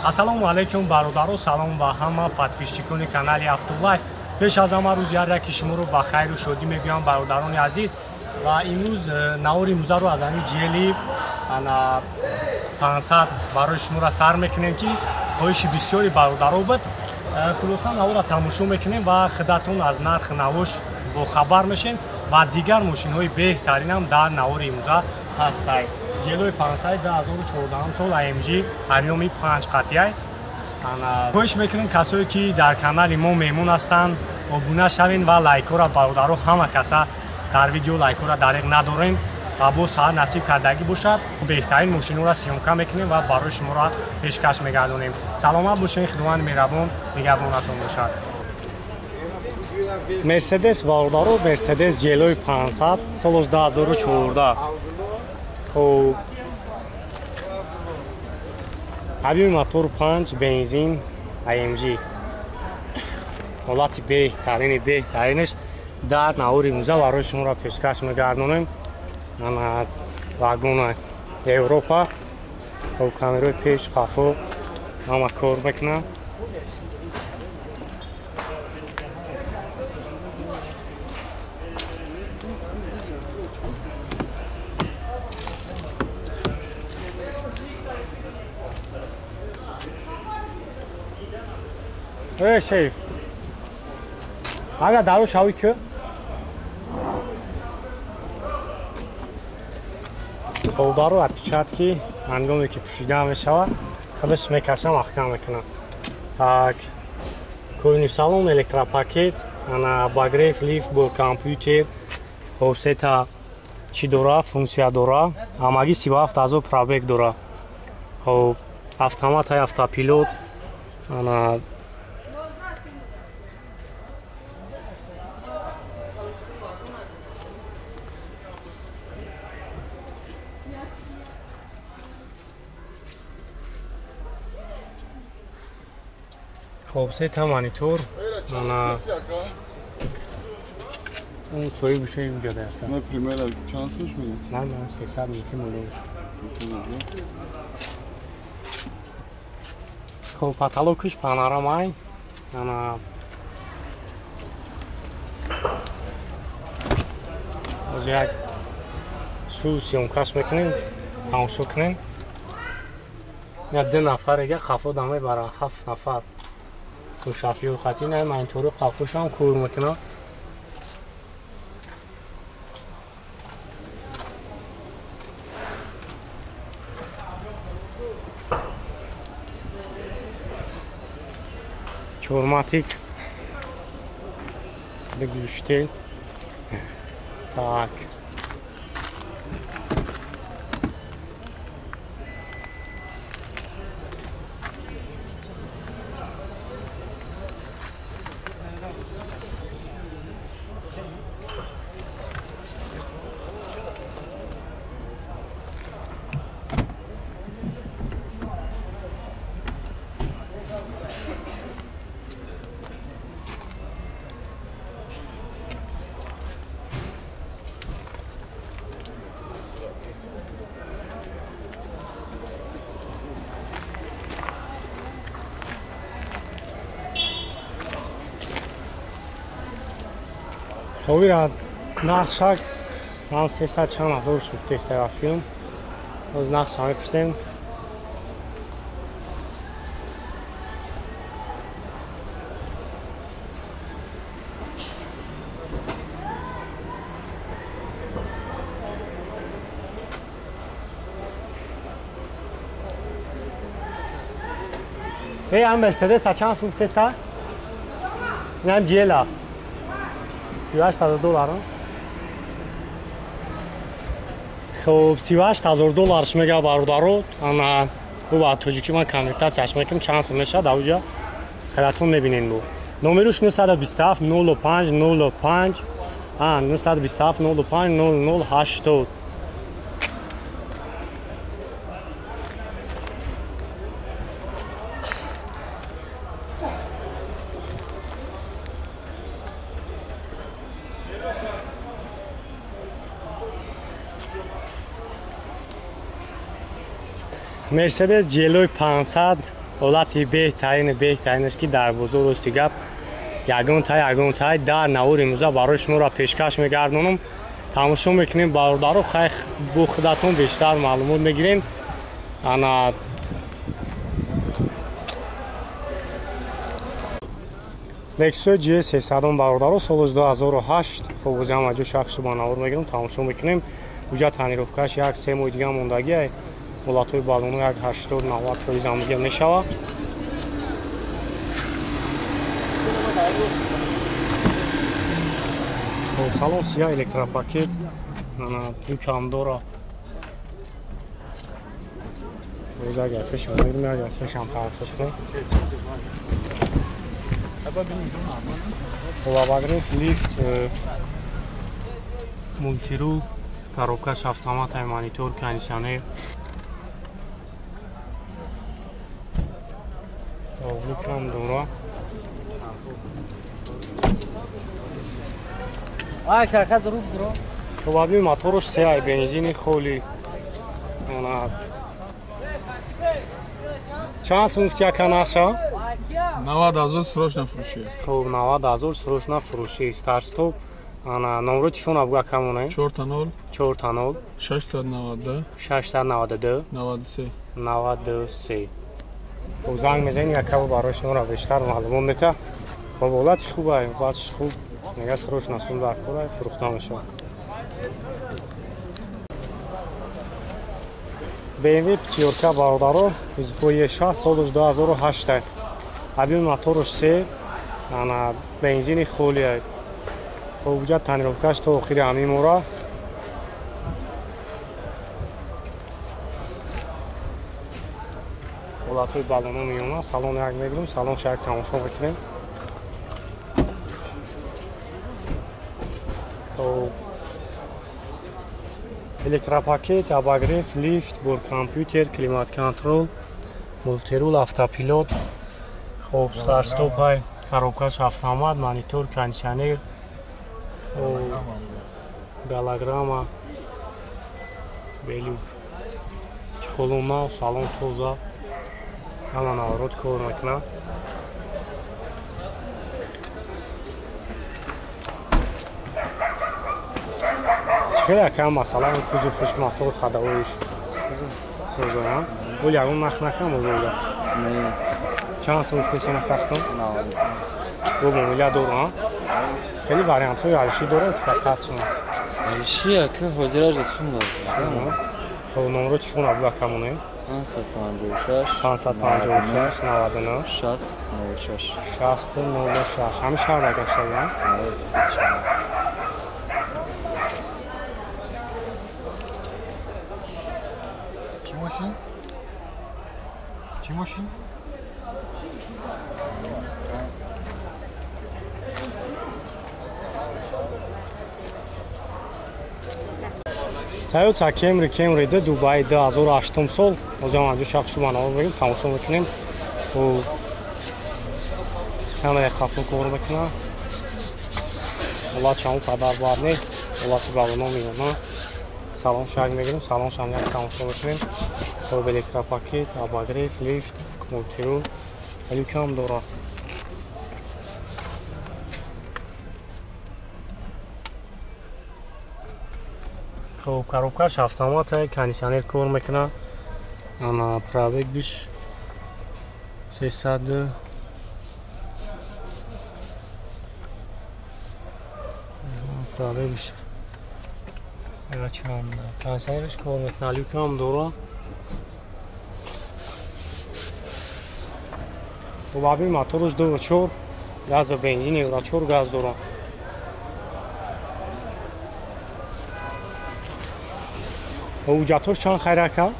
Ассалому алайкум бародаро, салом ба ҳама подписчикони канали Автолайф. Пеш аз ҳама рӯзи ҳар яки шуморо ба хайру шодӣ мегӯям бародарони азиз. Ва имрӯз навори имрӯзаро аз ҳамин ҷели 500 барои шуморо сар мекунем, ки хоҳиши бисёри бародаро буд. Хулоса наворро тамошо мекунем ва худатон аз нарх навош бохабар мешем ва дигар мошинҳои беҳтаринам дар навори имрӯза ҳастанд. Ҷелои 500 2014 сол AMG ҳамёми 5 қатъияй. Хоҳиш мекунем касое ки дар канали мо меҳмон ҳастанд, обуна шавед ва лайкҳоро бародаро ҳама каса дар видео лайкҳоро дариқ надорем ва боз саат насиб кардагӣ бошад, беҳтарин мошинҳоро съёмка мекунем ва барои шуморо пешкаш мегардонем. Саломат бошед, Худованди меҳрабон нигаҳбонатон бошад. Мерседес бародаро, Мерседес ҷелои 500 солаш 2014. Хуб, объёми мотор 5, бензин, AMG. Ҳолати беҳтарини беҳтаринаш дар навори имрӯза барои шуморо пешкаш мегардонем. Ана вагона Европа, хуб камераи пеш, қафо ҳама кор мекунад. Эй, шериф. Ага, дару шави ки? Хоб, дару отпечатки ҳангоме ки пӯшида мешавад, худаш мекашам, маҳкам мекунам. Так, кӯйни салон, электропакет, ана обогрев, лифт бо компютер, хоб сета чӣ дора, функсия дора, ҳамагӣ 37,000 пробег дора. Хоб, автомат, автопилот, ана хоб сета монитор, ана он соҳиб шои уҷа дафта. На примера чанд сум мегӯяд? На, на, 300 мумкин мулош. Хоб потолокаш панорамай, ана боз як су съёмкаш мекунем, тамошо кунем. Я ду нафарега қафо да мебарад, 7 нафар. Шафиёр хати на монитору қафошам кор мекунад. Чорматик, глушитель. Так. Ховира нақша нам 300 чанд ҳазор шуфтеста филм. Боз нақша мепурсем. Эй, ам Мерседес та чанд суфтеста? Инам ҷела. 38,000 доллар. Хоб 38,000 долларш мега бародаро. Ана бу ба тоҷикӣ ман конвертатсияш мекунам, чанд сум мешавад авҷа хелатон мебинен бу. Номеруш 927 05 05, а 927 05 00 80. Мерседес ҷелои 500 Ҳолати беҳтаринаш ки дар бозор рости гап ягон тай дар навори имрӯза барои шуморо пешкаш мегардонам. Тамошо мекунем, бародаро, хай бо худатон бештар маълумот мегирем. Ана Лексус GS 300, бародаро, солаш 2008. Хоб, ози ҳама ҷо шахси ба навор мегирам, тамошо мекунем. Уҷа тонировкаш як се моҳи дига мондагӣ. Ҳолатҳои балону як 80-90% амдига мешавад. Хоб, салон сия, электропакет, люкам дора. Боз агар пешам мегирем, агар пешам тамошо кунем. Обогрев, лифт, мультирул, коробкаш автомат, монитор, кондиционер. Люкам дора. Ай, шаркат рук бро. Хоб, аби моторш се ай, бензини холи. Ана чанд сум гуфти, ака, нарша? 90 000, срочно фурӯшӣ. Хоб, 90 000, срочно фурӯшӣ, старт-стоп. Ана номеро телефона буга, камоне. 4 0. 4 0. 692. 692. 93. 93. Хоб, занг мезанӣ, акабо барои шуморо бештар маълумот мета. Хоб, ҳолати хуб ай, баъдш хуб мега, срочно сум дар кора, фурӯхта мешавад. BMW пятёрка, бародаро, кузовои 6, солаш 2008, объёми моторш се, ана бензини холия. Хоб, уҷа тонировкаш то охири ҳамин мора. Ҳолатҳои балоно меёна. Салон як мегирем, салонша як тамошо мекунем. Хоб, электропакет, обогрев, лифт, борткомпютер, климат-контроль, мультирул, автопилот. Хоб, старт-стопай, коробкаш автомат, монитор, кондиционер, голограмма, белюк, чехолу нав, салон тоза, ҳама наворот кор мекунад. Чӣ якам масалан кузовш, мотор, ходовоиш созоям. Ол ягон нах накам озода? Чанд сум гуфтеси нахахтон? Бо муомила дорам, хеле вариантҳои алишӣ дорам, ки фақат шумо. Алиши ака, ҳозираш да сум дорам. Хоб, номеро телефона буга, камонем. 556. 556, 99. 60 06. 60 06. Ҳамин шаҳр гаштагиам? Чӣ мошин? Чӣ мошин? Toyota Camry, Camry д Дубай, 2008 сол. Озам анҷо шахсу манаво мегим, тамошо мекунем. Камераи хафно кор мекунад. Ҳолат чаму қадар бад нест, ҳолати балоно меёна. Салон шак мегирем, салон шам як тамошо мекунем. Хоб, электропакет, обогрев, лифт, мультирул, люкам дорад. Хоб, коробкаш автомат, кондиционер кор мекунад. Ана пробегиш 300. Пробегиш чанд, кондиционерш кор мекунад, люкам дорад. Хоб, аби моторш 2,4 газа, бензин, евро 4 газ дорад. Ҳуҷҷатҳош чанд хайр, ака?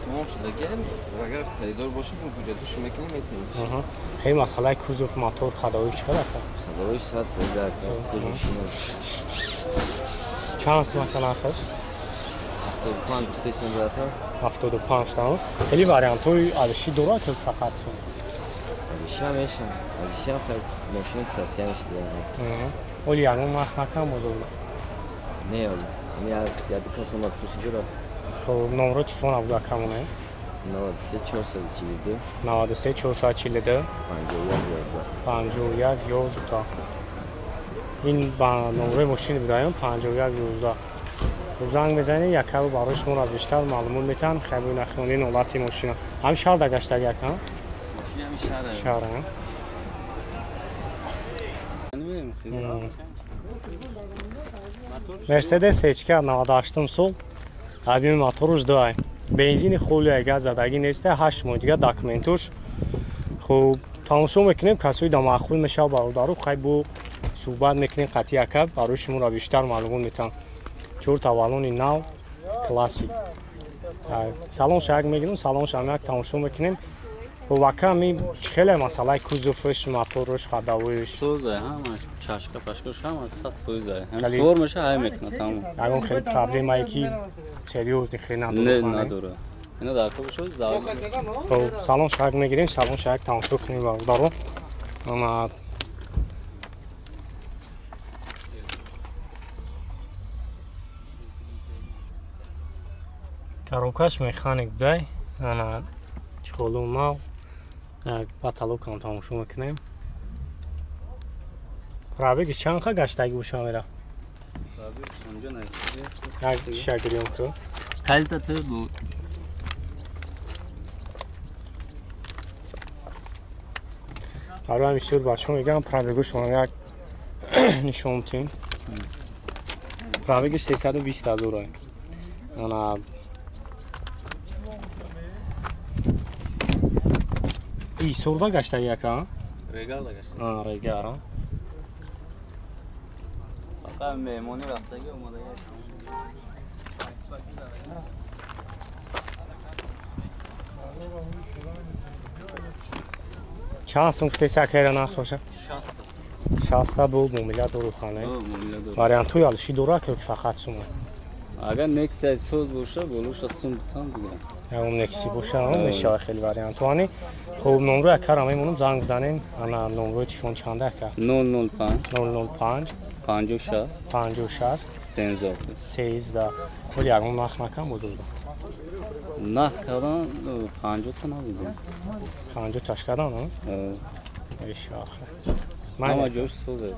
Тамом шудагем, агар харидор бошем, ҳуҷҷатҳошо мекунем, метавонем. Хеле масъалаи кузов, мотор, ходовой чӣ қадар, ака? Ходовой 100%, ака. Чанд сум, ака, нархаш? 75 гуфтесем, брата. 75 тамом. Хеле вариантҳои алишӣ дорад ки фақат сум? Алишиам мешам, алишиам мошини состояниш дигар. Оли ягон нарх накам бозор? Не, оли як кас омад, пурсидора. Хоб. Хуб, номро телефон абуда камоне. 93 442 93 442 51 11 51 11. Ин ба номрои мошини будаем 51 11. Занг мезанед, якабу барои шуморо бештар маълумот метаҳам. Хайбои нахиони ҳолати мошина. Ҳами шаҳр да гаштаги ака? Мошини ҳами шаҳр. Шаҳр. Мерседес HK 98 сол, объеми моторуш 2, бензини холия, газ задагӣ неста, 8 моҳ дига документуш. Хуб, тамошо мекунем, касои да маъқул мешава бародару, хай бо суҳбат мекунем қатъи ака, барои шуморо бештар маълумот метаҳам. 4 таваллони нав, классик. Салон шаяк мегирем, салон шаяк тамошо мекунем. Хуб, ака, ми хеле масъалаи кузовш, моторуш, ходовоиш. Созай, ҳамаш чашка пашкаш ҳама 100%. Ҳам сувор меша, ҳай мекунад тамом. Ягон хеле проблемае ки серьёзный хеле надора. Не, надора. Ина дар то бошад зав. Хуб, салон шаяк мегирем, салон шаяк тамошо кунем бародаро. Ана коробкаш механик будай. Ана чолу нав. Потолокам тамошо мекунем. Пробеги чанд ха гаштаги боша мера? Як чиша гирём ку. Калита ту буд. Барои ҳамин сур бачаҳо мегӯям пробегушон як нишон мутем. Пробегиш 320 ҳазор. Ана и сурда гаштаги ака? Регал да гаштаги. Регал. Фақат меҳмонӣ рафтаги омадаги. Чанд сум гуфтеси акайра нарх боша? 60 бу муомила дору хане. Вариантҳои алиши дора ки фақат сума? Агар Нексия соз боша, болоша сум там бигирам. Ягон Некси боша, мешава хеле вариантҳо. Ани хуб, номрои акара мемонам, занг бизанем. Ана номрои телефон чанда ака? 005 005 56 56 13 13. Вале ягон нарх накам бузурга. Нарх кардан 50 та набудам. 50 таш кардан, а? Эй шахр. Ҳама ҷош соза.